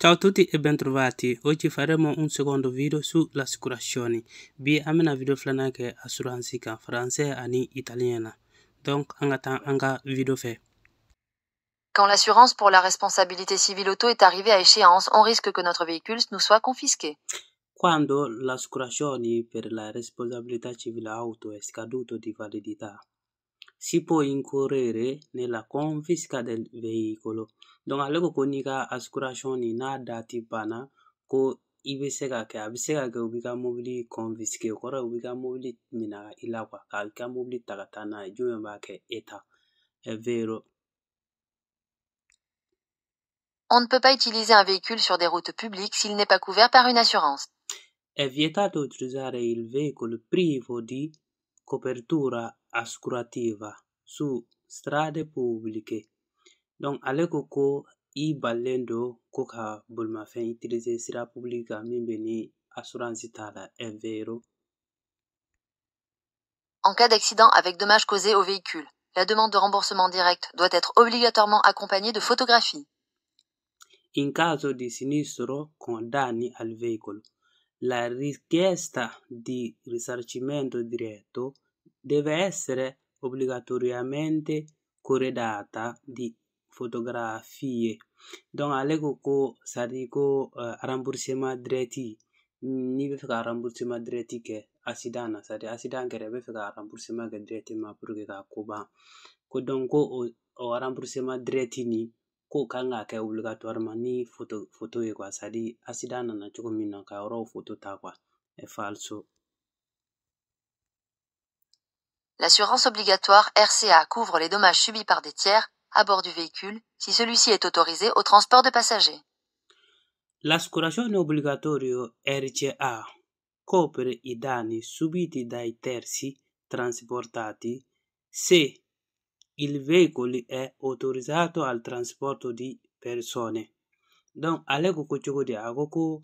Ciao a tutti e bentrovati. Oggi faremo un secondo video sull'assicurazione. Bi an bɛna video filanan kɛ assurance kan, français ani italien na. Donc an ka taa an ka video fɛ. Quand l'assurance pour la responsabilité civile auto est arrivée à échéance, on risque que notre véhicule nous soit confisqué. Quando l'assicurazione per la responsabilità civile auto è scaduto di validità, si può incorrere nella confisca del veicolo. Donc ale ko ko n'i ka assuration nin n'a date banna, ko i bɛ se ka kɛ, a bɛ se ka kɛ u b'i ka mobili confisquer, o kɔrɔ ye u b'i ka mobili minɛ i la quoi, k'a ka mobili ta ka taa n'a ye. Jumɛn b'a kɛ? État. È vero. On ne peut pas utiliser un véhicule sur des routes publiques s'il n'est pas couvert par une assurance. È vietato utilizzare il veicolo privo di copertura assicurativa su strade pubbliche. Donc ale ko ko i balilen don ko ka bolimafɛn utiliser sira publique kan min bɛ ni assurance t'a la. È vero. En cas d'accident avec dommages causés au véhicule, la demande de remboursement direct doit être obligatoirement accompagnée de photographies. In caso di sinistro con danni al veicolo, la richiesta di risarcimento diretto deve essere obbligatoriamente corredata di fotografie. Donc ale ko ko c'est à dire ko remboursement direct, n'i bɛ fɛ ka remboursement direct kɛ accident na, c'est à dire accident kɛra i bɛ fɛ ka remboursement kɛ directement pour que k'a ko ban, ko donc ko o remboursement direct nin k'o kan ka kɛ obligatoirement ni photo ye quoi, c'est à dire accident nana cogo min na ka yɔrɔw photo ta quoi. È falso. L'assurance obligatoire RCA couvre les dommages subis par des tiers à bord du véhicule si celui-ci est autorisé au transport de passagers. L'assicurazione obbligatoria RCA copre i danni subiti dai terzi trasportati se il veicolo è autorizzato al trasporto di persone. Donc ale ko ko cogo di? A ko ko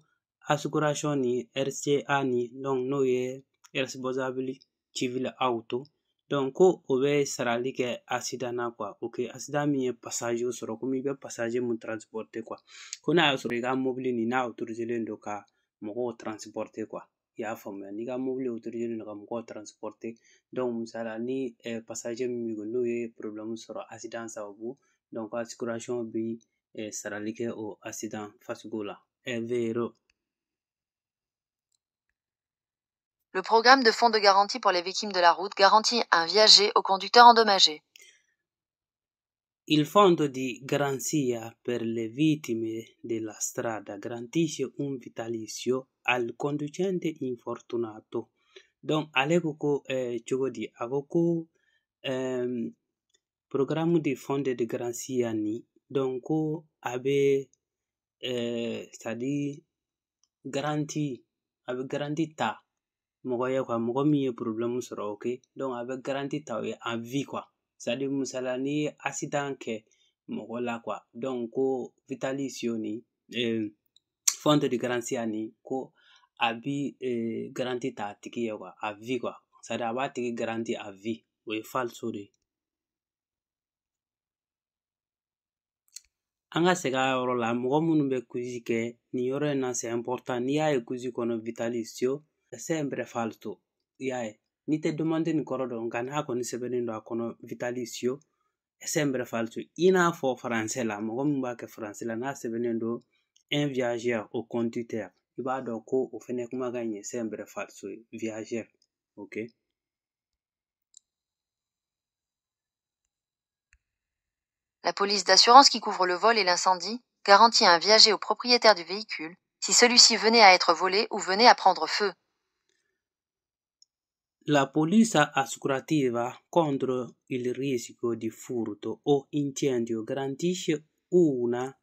assicurazione ni RCA ni, donc n'o ye responsabilité civile auto, donc ko o bɛ sarali kɛ accident na quoi. Ok, accident min ye passager sɔrɔ, komi i bɛ passager mun transporter quoi, ko n'a y'a sɔrɔ i ka mobili nin n'a autorisé len don ka mɔgɔw transporter quoi, i y'a faamuya? N'i ka mobili autorisé len don ka mɔgɔw transporter, donc misala ni passager min b'i kun n'o ye problème sɔrɔ accident sababu, donc assuration bi sarali kɛ o accident fasugu la. È vero. Le programme de fonds de garantie pour les victimes de la route garantit un viager au conducteur endommagé. Il fondo di garanzia per le vittime della strada garantisce un vitalizio al conducente infortunato. Donc ale ko ko cogo di? A ko ko programme de fonds de garanzia ni, donc ko a bɛ c'est-à-dire garantie, a bɛ garantie ta mɔgɔ ye quoi, mɔgɔ min ye problème sɔrɔ, ok, donc a bɛ garantie ta o ye en vie quoi, c'est-à-dire misala n'i ye accident kɛ mɔgɔ la quoi, donc ko vitalizio ni fonds de garanzia ni, ko a bi garantie ta a tigi ye quoi, à vie quoi, c'est-à-dire a b'a tigi garantie à vie. O ye falso de ye. An ka segin a yɔrɔ la, mɔgɔ minnu bɛ quiz kɛ nin yɔrɔ in na, c'est important. N'i y'a ye quiz kɔnɔ vitalizio, sempre falso, i y'a ye? N'i tɛ demande nin kɔrɔ dɔn, nka n'a kɔni sɛbɛnnen don a kɔnɔ vitalizio, sempre falso. I n'a fɔ français la, mɔgɔ min b'a kɛ français la, n'a sɛbɛnnen don un viageur au conducteur, i b'a dɔn ko o fɛnɛ kumakan in ye sempre falso ye, viageur, ok. La police d'assurance qui couvre le vol et l'incendie garantit un viager au propriétaire du véhicule si celui-ci venait à être volé ou venait à prendre feu. La polizza assicurativa contro il rischio di furto o incendio garantisce una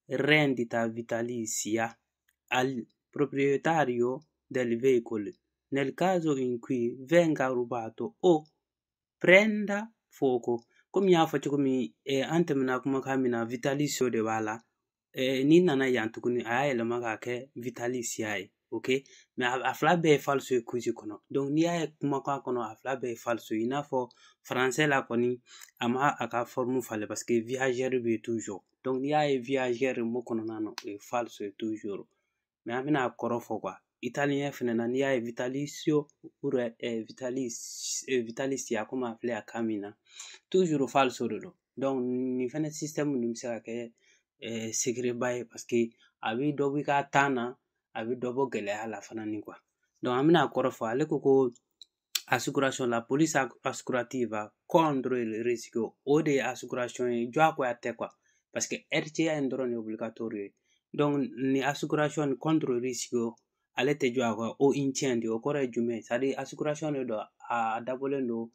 rendita vitalizia al proprietario del veicolo nel caso in cui venga rubato o prenda fuoco. Komi y'a fɔ cogo min, an tɛmɛna kumakan min na, vitalizio de b'a la. N'i nana yan tuguni, a y'a yɛlɛma k'a kɛ vitalizia ye, ok, mais a fila bɛɛ ye falso ye quiz kɔnɔ. Donc n'i y'a ye kumakan kɔnɔ, a fila bɛɛ ye falso ye. I n'a fɔ français la kɔni, a ma a ka forme falen parce que viageur bɛ toujours. Donc n'i y'a ye viaggiare mot kɔnɔna na, o ye falso ye toujours. Mais an bɛna a kɔrɔ fɔ quoi. Italien fɛnɛ na, n'i y'a ye vitalizio oppure vitalizia komi a filɛ a kan min na, toujours falso de don. Donc nin fɛnɛ système ninnu bɛ se ka kɛ secret ba ye parce que a bɛ dɔ bɔ i ka temps na, a bɛ dɔ bɔ gɛlɛya la fana ni quoi. Donc an bɛna a kɔrɔ fɔ. Ale ko ko assicurazione, la polizia assicurativa contro il rischio, o de ye assicurazione ye, diyagoya tɛ quoi, parce que RCA in dɔrɔn de ye obligatoire ye. Donc ni assicurazione contro il rischio ale tɛ diyagoya o incendio, o kɔrɔ ye jumɛn ye? C'est à dire assicurazione de don, a dabɔlen don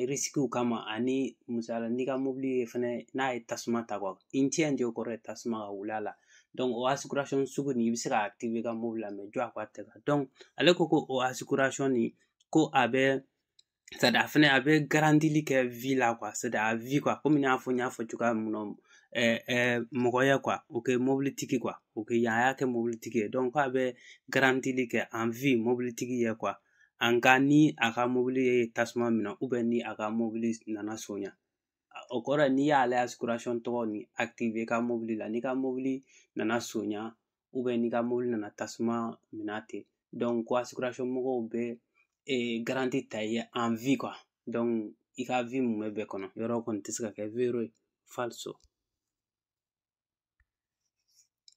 risque kama, ani misali n'i ka mobili ye fɛnɛ n'a ye tasuma ta quoi, incendio kɔrɔ ye tasuma ka wuli a la. Donc o assicurazione sugu nin i bɛ se ka activer i ka mobili la, mais diyagoya tɛ quoi. Donc ale ko ko o assicurazione nin ko a bɛ, c'est à dire a fɛnɛ a bɛ garantili kɛ vie la quoi, c'est à dire a vie quoi, komi n y'a fɔ cogoya min na mɔgɔ ye quoi, o kɛ mobilitigi quoi, o kɛ yan a y'a kɛ mobilitigi ye. Donc k'a bɛ garantili kɛ en vie mobilitigi ye quoi, en cas ni a ka mobili ye tasuma minɛ ou bien ni a ka mobili nana sonya. O kɔrɔ ye n'i y'ale assicurazione tɔgɔ ni activer i ka mobili la, n'i ka mobili nana sonya ou bien n'i ka mobili nana tasuma minɛ ten, donc ko assicurazione mɔgɔw bɛ garantie ta i ye en vie quoi. Donc i ka vie mun bɛ bɛɛ kɔnɔ, yɔrɔ kɔni tɛ se ka kɛ vero ye, falso.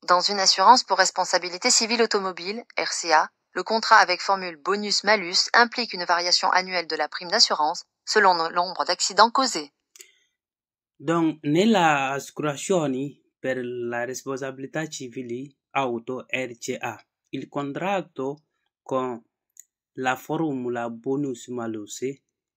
Dans une assurance pour responsabilité civile automobile, RCA, le contrat avec formule bonus-malus implique une variation annuelle de la prime d'assurance selon le nombre d'accidents causés. Donc, nella assicurazione per la responsabilità civile auto RCA, il contratto con la formula bonus-malus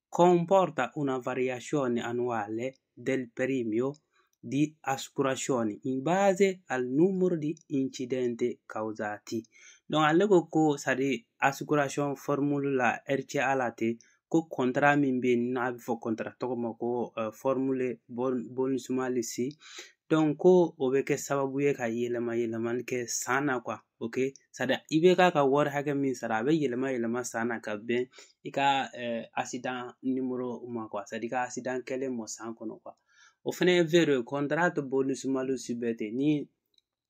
comporta una variazione annuale del premio di assicurazione in base al numero di incidenti causati. Donc ale ko ko c'est à dire assicurazione formule la RCA la ten, ko contrat min bɛ yen n'a bɛ fɔ contrat tɔgɔ ma ko formule bonus malus, donc ko o bɛ kɛ sababu ye ka yɛlɛma yɛlɛmali kɛ san na quoi. Ok, c'est à dire i bɛ k'a ka wari hakɛ min sara, a bɛ yɛlɛma yɛlɛma san na ka bɛn i ka accident numéro ma quoi, c'est à dire i ka accident kɛlen mɔ san kɔnɔ quoi. O fɛnɛ ye vero ye, contrat bonus malus bɛɛ ten, ni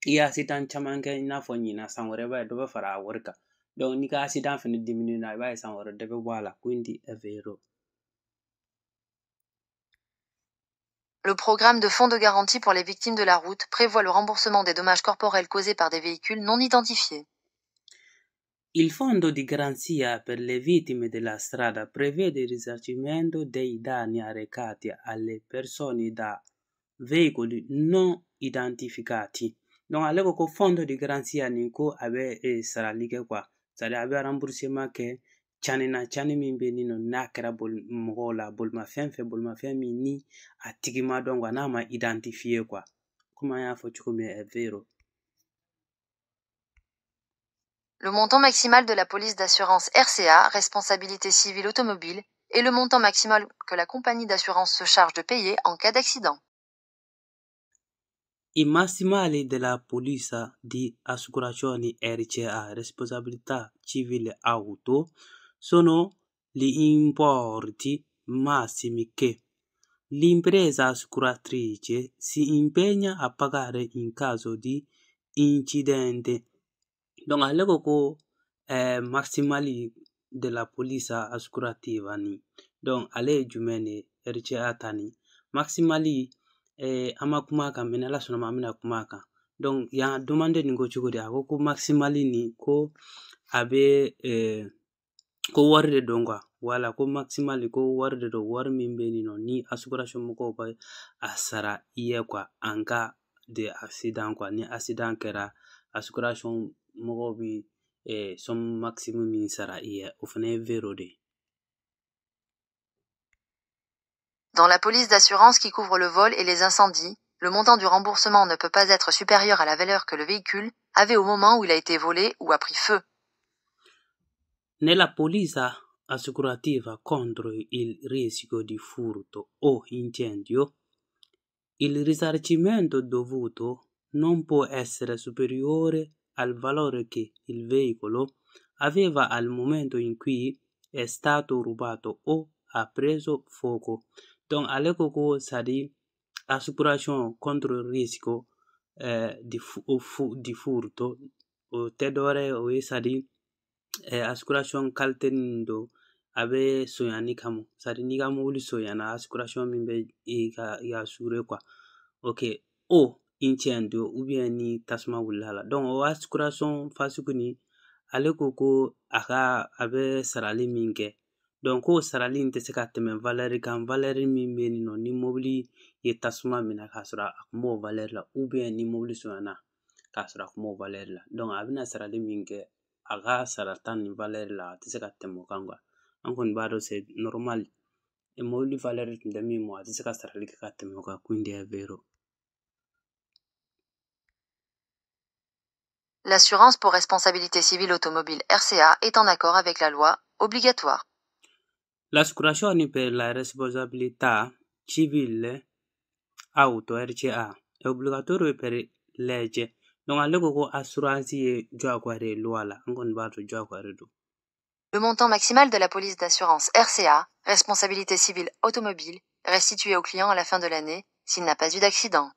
i ye accident caman kɛ i n'a fɔ ɲinan, san wɛrɛ i b'a ye dɔ bɛ fara a wari kan. Donc n'i ka accident fɛnɛ diminuer na, i b'a ye san wɛrɛ dɔ bɛ bɔ a la, quindi è vero. Le programme de fonds de garantie pour les victimes de la route prévoit le remboursement des dommages corporels causés par des véhicules non identifiés. Il fondo di garanzia per le vittime della strada prevede il risarcimento dei danni arrecati alle persone da veicoli non identificati. Donc ale ko ko fondo di garanzia nin ko a bɛ sarali kɛ quoi, c'est à dire a bɛ remboursement kɛ cani na, cani min bɛ yen nɔ n'a kɛra mɔgɔw la, bolimafɛn fɛ, bolimafɛn min ni a tigi ma dɔn quoi, n'a ma identifier quoi, komi an y'a fɔ cogo min, è vero. Le montant maximal de la police d'assurance RCA, responsabilité civile automobile, est le montant maximal que la compagnie d'assurance se charge de payer en cas d'accident. I massimali della polizza di assicurazione RCA, responsabilità civile auto, sono gli importi massimi che l'impresa assicuratrice si impegna a pagare in caso di incidente. Donc ale ko ko maximali della polizza assicurativa ni, donc ale ye jumɛn de ye RCA ta ni maximali, an ma kuma a kan, mais n'Ala sɔnna ma an bɛna kuma a kan. Donc yan demande nin ko cogo di, a ko ko maximali nin ko a bɛ ko wari de don quoi, wala ko maximali ko wari de don, wari min bɛ yen nɔ ni assuration mɔgɔw bɛ a sara i ye quoi en cas de accident quoi, ni accident kɛra assuration mɔgɔw bɛ somme maximum min sara i ye, o fana ye vero de ye. Dans la police d'assurance qui couvre le vol et les incendies, le montant du remboursement ne peut pas être supérieur à la valeur que le véhicule avait au moment où il a été volé ou a pris feu. Nella polizza assicurativa contro il rischio di furto o incendio, il risarcimento dovuto non può essere superiore al valore che il veicolo aveva al momento in cui è stato rubato o ha preso fuoco. Donc ale ko ko c'est à dire Assicurazione contro il rischio di furto o tɛ dɔwɛrɛ ye, o ye c'est à dire assuration qualité nin don, a bɛ sonyani kama, c'est à dire n'i ka mobili sonyana, assuration min bɛ i ka i assurer quoi. Ok, o incendio ou bien ni tasuma wulila la. Donc o assuration fasugu nin, ale ko ko a ka a bɛ sarali min kɛ, donc k'o sarali in tɛ se ka tɛmɛ valeur kan, valeur min bɛ yen nɔ ni mobili ye tasuma minɛ k'a sɔrɔ a kun b'o valeur la, ou bien ni mobili sonyana k'a sɔrɔ a kun b'o valeur la. Donc a bɛna sarali min kɛ, a ka sarata nin valeur la, a tɛ se ka tɛmɛ o kan quoi. An kɔni b'a dɔn, c'est normal, mobili valeur tun tɛ min mɔ, a tɛ se ka sarali kɛ ka tɛmɛ o kan. Quindi è vero. L'assurance pour responsabilité civile automobile RCA est en accord avec la loi obligatoire. L'assicurazione per la responsabilità civile auto RCA è obbligatoria per legge. Donc ale ko ko assurance ye diyagoya de ye loi la, an kɔni b'a dɔn diyagoya de don. Le montant maximal de la police d'assurance RCA, responsabilité civile automobile, restitué au client à la fin de l'année s'il n'a pas eu d'accident.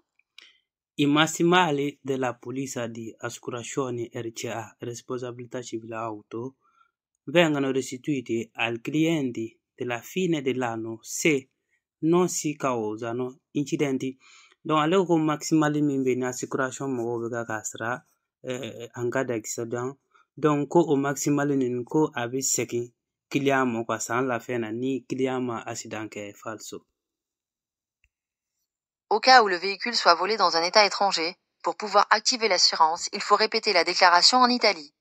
I massimali della polizza di assicurazione RCA, responsabilità civile auto, vengono restituiti al cliente della fine dell'anno se non si causano incidenti. Donc ale ko maximali min bɛ ni assuration mɔgɔw bɛ ka k'a sara en cas d'accident, donc ko o maximali ninnu ko a bɛ segin client ma quoi, san la fin na ni client ma accident kɛ. Falso. Au cas où le véhicule soit volé dans un État étranger, pour pouvoir activer l'assurance, il faut répéter la déclaration en Italie.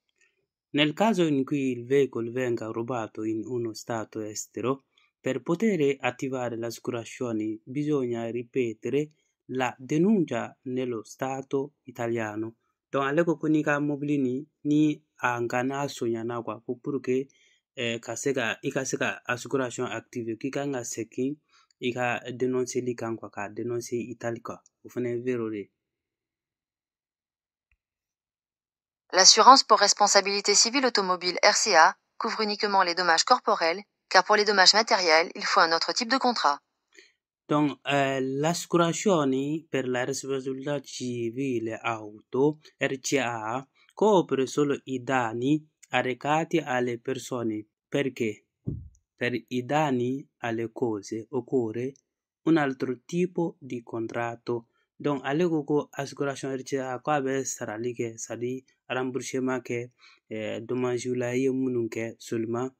Nel caso in cui il veicolo venga rubato in uno stato estero, per poter attivare l'assicurazione bisogna ripetere la denuncia nello stato italiano. Donc ale ko ko n'i ka mobili ni ni a nka n'a sonyana quoi, ko pour que ka se ka i ka se ka assuration activer, k'i kan ka segin i ka dénonceli kan quoi, k'a dénoncer Italie quoi. O fana ye vero de ye. L'assurance pour responsabilité civile automobile RCA couvre uniquement les dommages corporels, car pour les dommages matériels, il faut un autre type de contrat. Donc, l'assicurazione per la responsabilità civile auto RCA copre solo i danni arrecati alle persone, perché per i danni alle cose occorre un altro tipo di contratto. Donc, ale ko ko assuration RCA ko a bɛ sarali kɛ, c'est à dire remboursement kɛ dommage la i ye minnu kɛ seulement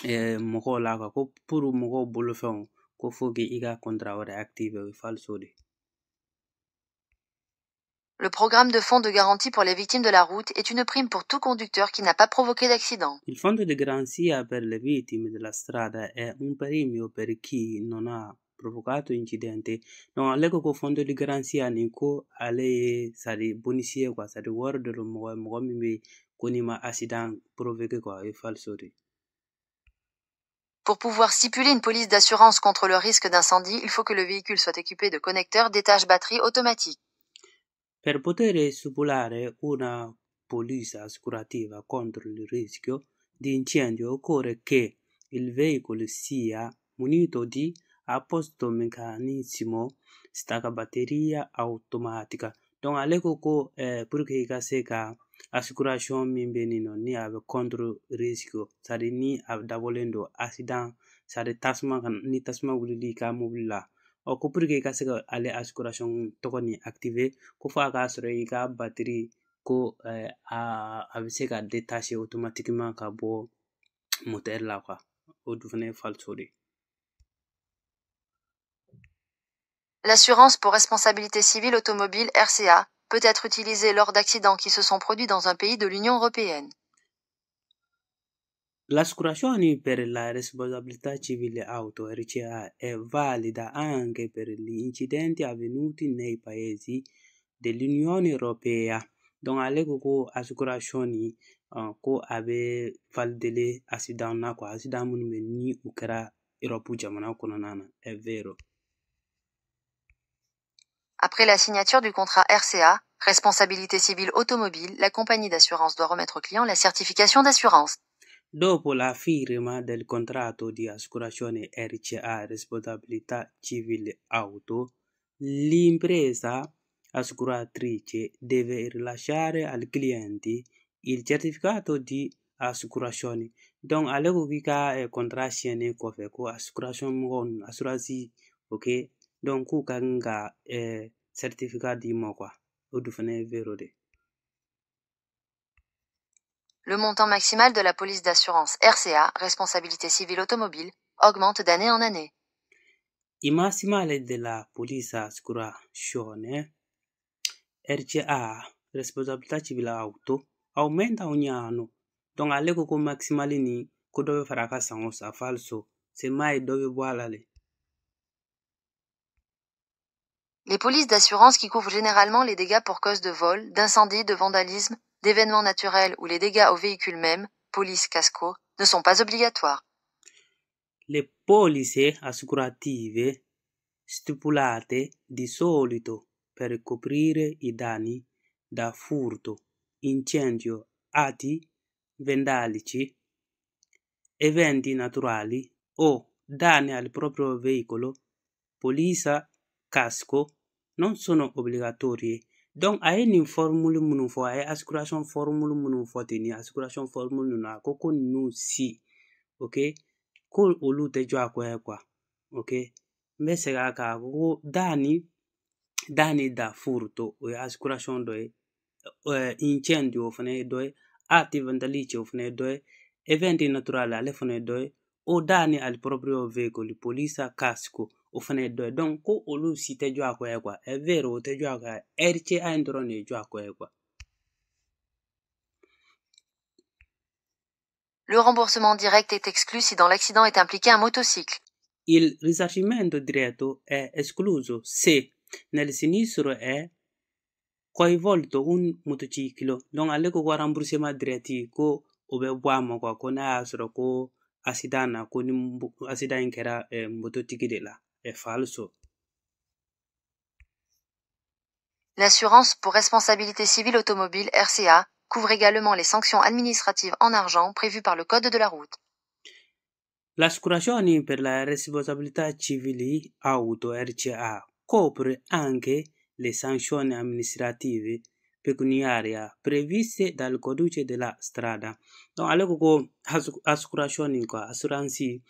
mɔgɔw la quoi, ko pour mɔgɔw bolofɛnw ko faut que i ka contrat wɛrɛ activer, o ye falso de. Le programme de fonds de garantie pour les victimes de la route est une prime pour tout conducteur qui n'a pas provoqué d'accident. Il fondo di garanzia per le vittime della strada è un premio per chi non ha provocato incidente. Donc ale ko ko fondo di garanzia nin ko ale ye c'est à dire bonus ye quoi, c'est à dire wari de don mɔgɔ mɔgɔ min bɛ ko n'i ma accident provoqué quoi, o ye falso de. Pour pouvoir stipuler une police d'assurance contre le risque d'incendie, il faut que le véhicule soit équipé de connecteurs détache-batterie automatique. Per poter stipulare una polizza assicurativa contro il rischio di incendio occorre che il veicolo sia munito di apposito meccanismo staccabatteria automatica. Donc ale ko ko pour que i ka se ka assuration min bɛ nin nɔ ni a bɛ contre rischio, c'est à dire ni a dabɔlen don accident, c'est à dire tasuma kan, ni tasuma wulila i ka mobili la, ɔ ko pour que i ka se ka ale assuration tɔgɔ nin activer, ko fo a k'a sɔrɔ i ka batterie ko a bɛ se ka détacher automatiquement ka bɔ moteur la quoi. O dun fana ye falso de ye. L'assurance pour responsabilité civile automobile RCA peut être utilisée lors d'accidents qui se sont produits dans un pays de l'Union européenne. L'assicurazione per la responsabilità civile auto RCA è valida anche per gli incidenti avvenuti nei paesi dell'Unione Europea. Donc ale ko ko assuration ko a bɛ valider accident na quoi, accident minnu bɛ ni u kɛra Europe jamana kɔnɔna na, è vero. Après la signature du contrat RCA, responsabilité civile automobile, la compagnie d'assurance doit remettre au client la certification d'assurance. Dopo la firma del contratto di assicurazione RCA responsabilità civile auto, L'impresa assicuratrice deve rilasciare al cliente il certificato di assicurazione. Donc ale ko k'i ka contrat signé kɔfɛ ko assuration mɔgɔw ninnu assurance, ok, donc k'u ka kan ka certificat d'i ma quoi. O dun fana ye vero de. Le montant maximal de la police d'assurance RCA, responsabilité civile automobile, augmente d'année en année. Il massimale della polizza assicurazione RCA, responsabilità civile auto, aumenta ogni anno. Donc ale ko ko maximale ni ko dɔ bɛ fara a kan san o san, falso. Semmai dɔ bɛ bɔ a la le. Les polices d'assurance qui couvrent généralement les dégâts pour cause de vol, d'incendie, de vandalisme, d'événements naturels ou les dégâts au véhicule même, police casco, ne sont pas obligatoires. Le polizze assicurative stipulate di solito per coprire i danni da furto, incendio, atti vandalici, eventi naturali o danni al proprio veicolo, polizza casco, non sono obbligatorie. Donc a ye nin formule minnu fɔ, a ye assuration formule minnu fɔ ten, nin assuration formule ninnu a ko ko ninnu si, ok, ko olu tɛ jɔ a kɔ ye quoi, ok. N bɛ segin a kan, a ko ko danni da furto o ye assuration dɔ ye, incendio o fana ye dɔ ye, atti vandalici o fana ye dɔ ye, eventi naturali ale fana ye dɔ ye, o danni al proprio veicolo, polizza casco o fana ye dɔ ye. Donc ko olu si tɛ jɔ a kɔ ye quoi. È vero, o tɛ jɔ a kɔ ye, RCA in dɔrɔn de ye jɔ a kɔ ye quoi. Le remboursement direct est exclu si dans l'accident est impliqué un motocycle. Il risarcimento diretto è escluso se nel sinistro è coinvolto un motociclo. Donc ale ko ko remboursement direct ko o bɛ bɔ a ma quoi, ko n'a y'a sɔrɔ ko accident na, ko ni accident in kɛra mototigi de la, è falso. L'assurance pour responsabilité civile automobile RCA couvre également les sanctions administratives en argent prévues par le Code de la route. L'assicurazione per la responsabilità civile auto RCA copre anche le sanzioni amministrative pecuniarie previste dal codice della strada. Donc ale ko ko assicurazione quoi, assurance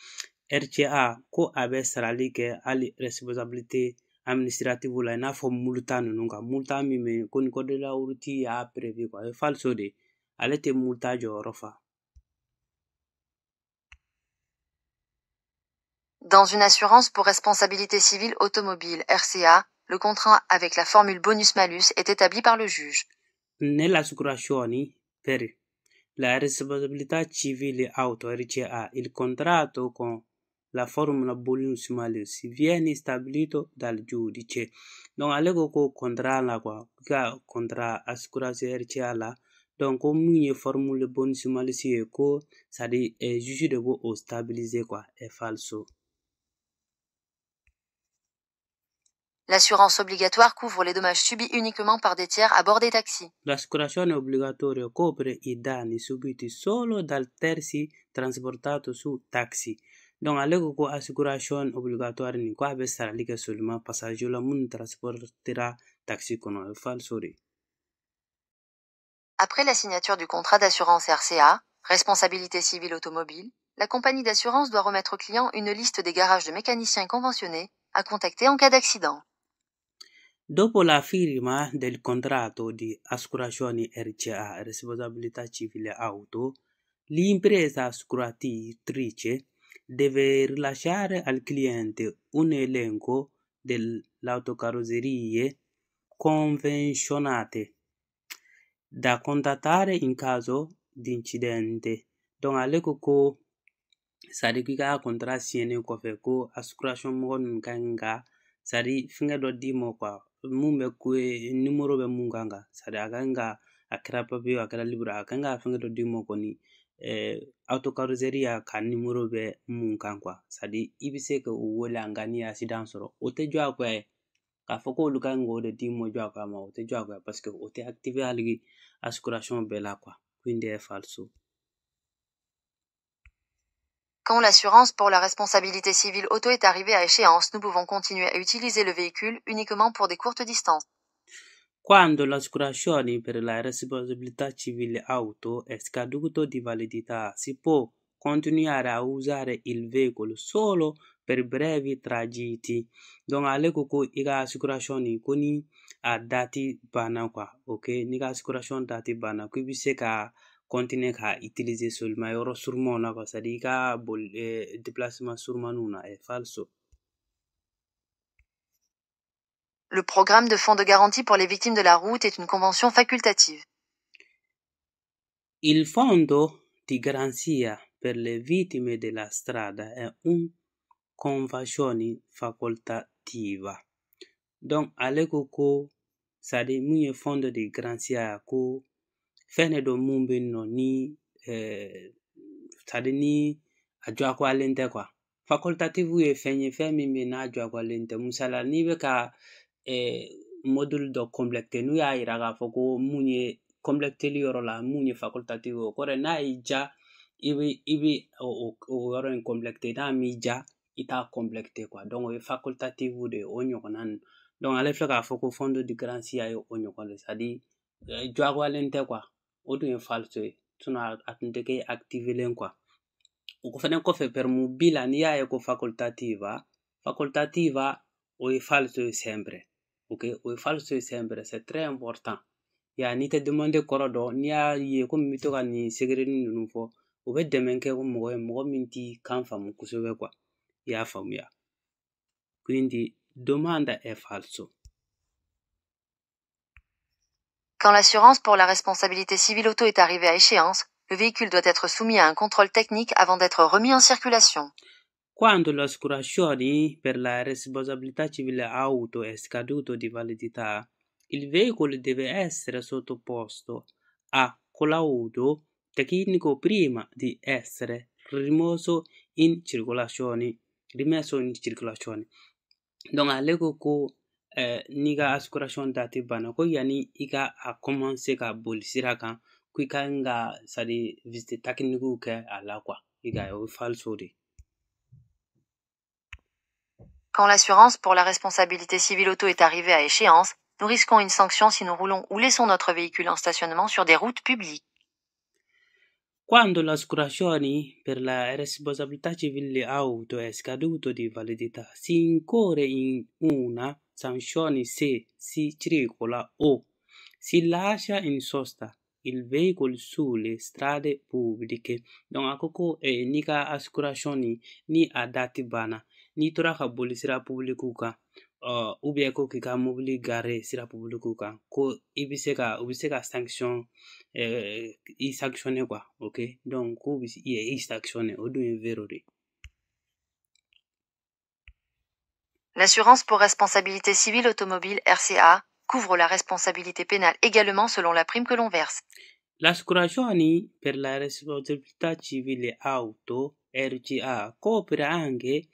RCA ko a bɛ sarali kɛ hali responsabilité administrative la, i n'a fɔ multa ninnu kan, multa min bɛ ko ni code de la route y'a prévu quoi, o ye falso de, ale tɛ multa jɔyɔrɔ fa. Dans une assurance pour responsabilité civile automobile RCA, le contrat avec la formule bonus-malus est établi par le juge. Nell'assicurazione per la responsabilità civile auto RCA, il contratto con la formula bonus-malus viene stabilito dal giudice. Donc ale ko ko contrat la quoi, ka contrat assurance RCA la, donc ko mun ye formule bonus-malus ye ko c'est à dire juge de b'o o stabiliser quoi, è falso. L'assurance obligatoire couvre les dommages subis uniquement par des tiers à bord des taxis. L'assicurazione obbligatoria copre i danni subiti solo dal terzi trasportato su taxi. Donc ale ko ko assicurazione obligatoire nin ko a bɛ sarali kɛ seulement passager la minnu transportera taxi kɔnɔ, o ye falso de. Après la signature du contrat d'assurance RCA, responsabilité civile automobile, la compagnie d'assurance doit remettre au client une liste des garages de mécaniciens conventionnés à contacter en cas d'accident. Dopo la firma del contratto di assicurazione RCA, responsabilità civile auto, l'impresa assicuratrice deve rilasciare al cliente un elenco delle autocarrozzerie convenzionate da contattare in caso di incidente. Donc ale ko ko c'est à dire k'i ka contrat signé kɔfɛ ko assuration mɔgɔ ninnu ka kan ka c'est à dire fɛngɛ dɔ d'i ma quoi, mun bɛ ko numéro bɛ mun kan kan, c'est à dire a kan ka a kɛra papier a kɛra livre a kan ka fɛngɛ dɔ d'i ma kɔni autocarrozzeria ka numéro bɛ mun kan quoi, c'est à dire i bɛ se ka o wele en cas n'i ye accident sɔrɔ, o tɛ jɔ a kɔ ye k'a fɔ k'olu kan k'o de d'i ma jɔ a kɔ ma, o tɛ jɔ a kɔ parce que o tɛ activer hali assuration bɛɛ la quoi, quindi è falso. Quand l'assurance pour la responsabilité civile auto est arrivée à échéance, nous pouvons continuer à utiliser le véhicule uniquement pour des courtes distances. Quando l'assicurazione per la responsabilità civile auto è scaduto di validità, si può continuare a usare il veicolo solo per brevi tragitti. Donc ale ko ko i ka assuration nin ko ni a date banna quoi, ok, n'i ka assuration date banna ko i bɛ se ka continuer ka utiliser seulement yɔrɔ surumanw na quoi, c'est à dire i ka boli déplacement surumaniw na, è falso. Le programme de fonds de garantie pour les victimes de la route est une convention facultative. Il fondo di garanzia per le vittime della strada è una convenzione facoltativa. Donc ale ko ko c'est à dire mun ye fondo de garanzia ko fɛn de don mun bɛ yen nɔ ni c'est à dire ni a diyagoyalen tɛ quoi. Facultative ye fɛn ye fɛn min bɛ yen n'a diyagoyalen tɛ. Misaliya n'i bɛ ka module dɔ compléter n'u y'a yira k'a fɔ ko mun ye complételi yɔrɔ la mun ye facultative o kɔrɔ ye n'a y'i diya i bɛ o yɔrɔ in compléter, n'a m'i diya i t'a compléter quoi. Donc o ye facultative de ye o ɲɔgɔnna ninnu. Donc ale filɛ k'a fɔ ko fondo di garanzia ye o ɲɔgɔn de, c'est à dire diyagoyalen tɛ quoi, o dun ye falso ye, sinon a tun tɛ kɛ activelen quoi. O fɛnɛ kɔfɛ permis la n'i y'a ye ko facultativa, facultativa o ye falso ye sempre, ok, o ye falso ye sempre, c'est très important. Ya n'i tɛ demande kɔrɔ dɔn, n'i y'a ye komi n bɛ to ka nin segerenin ninnu fɔ, o bɛ dɛmɛ kɛ mɔgɔ ye mɔgɔ min t'i kan faamu kosɛbɛ quoi, i y'a faamuya. Quindi domanda è falso. Quand l'assurance pour la responsabilité civile auto est arrivée à échéance, le véhicule doit être soumis à un contrôle technique avant d'être remis en circulation. Quando l'assicurazione per la responsabilità civile auto è scaduto di validità, il veicolo deve essere sottoposto a collaudo tecnico prima di essere rimesso in circolazione. Rimesso in circolazione. Donc ale ko ko n'i ka assuration date banna ko yanni i ka a commencer ka boli sira kan ko i ka kan ka c'est à dire visite technique kɛ a la quoi, i ka o ye falso de. Quand l'assurance pour la responsabilité civile auto est arrivée à échéance, nous risquons une sanction si nous roulons ou laissons notre véhicule en stationnement sur des routes publiques. Quando l'assicurazione per la responsabilità civile auto è scaduto di validità, si incorre in una sanzione se si circola o si lascia in sosta il veicolo sulle strade pubbliche. Donc a ko ko n'i ka assicurazione ni a date banna, n'i tora ka boli sira publique kan, ou bien ko k'i ka mobili garer sira publique kan, ko i bɛ se ka u bɛ se ka sanction i sanctionner quoi, ok, donc k'u bɛ i sanctionner, o dun ye vero de. L'assurance pour responsabilité civile automobile RCA couvre la responsabilité pénale également selon la prime que l'on verse. L'assicurazione per la responsabilità civile auto RCA copre anche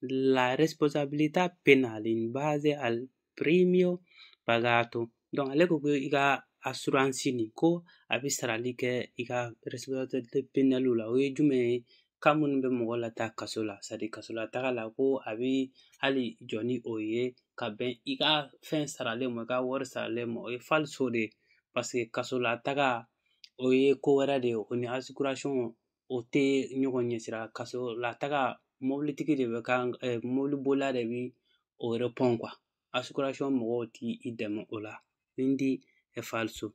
la responsabilità penale in base al premio pagato. Donc ale ko ko i ka assurance nin ko a bɛ sarali kɛ i ka responsabilité pénale la, o ye jumɛn ye? Kan minnu bɛ mɔgɔ lataa kaso la, c'est à dire kaso la taga la, ko a bɛ hali jɔ ni o ye ka bɛn i ka fɛn saralen ma, i ka wari saralen ma, o ye falso de ye, parce que kaso la taga o ye ko wɛrɛ de ye, o ni assuration o tɛ ɲɔgɔn ɲɛsira. Kaso la taga mobilitigi de bɛ kan, mobilibolila de bɛ o répond quoi, assuration mɔgɔw ti i dɛmɛ o la. Quindi è falso.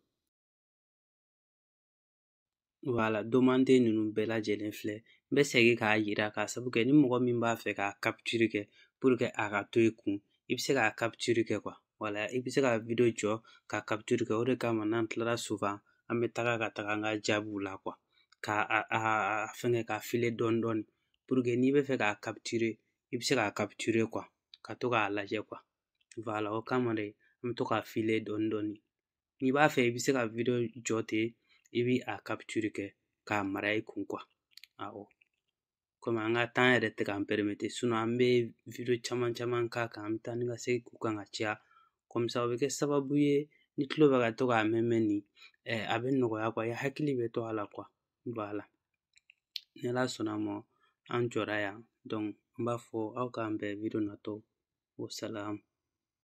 Voilà, demande ninnu bɛɛ lajɛlen filɛ, n bɛ segin k'a yira k'a sabu kɛ ni mɔgɔ min b'a fɛ k'a capture kɛ pour que a ka to i kun, i bɛ se k'a capture kɛ quoi. Voilà, i bɛ se ka video jɔ ka capture kɛ, o de kama n'an tilara souvent an bɛ taga ka taga an ka jaabiw la quoi, ka a fɛngɛ k'a filer dɔɔni dɔɔni pour que n'i bɛ fɛ k'a capturer i bɛ se k'a capturer quoi, ka to k'a lajɛ quoi. Voilà, o kama de an bɛ to k'a filer dɔɔni dɔɔni. N'i b'a fɛ i bɛ se ka video jɔ ten, i bɛ a capture kɛ k'a mara i kun quoi. Awɔ, komi an ka temps yɛrɛ tɛ k'an permettre, sinon an bɛ video caman caman k'a kan, an bɛ taa ni ka segin k'u kan ka caya, comme ça o bɛ kɛ sababu ye ni tulo bɛ ka to k'a mɛn mɛn nin, a bɛ nɔgɔya quoi, i hakili bɛ to a la quoi. Voilà, ni Ala sɔnna a ma, An jɔra yan. Donc n b'a fɔ aw k'an bɛn video natɔ. Wassalam.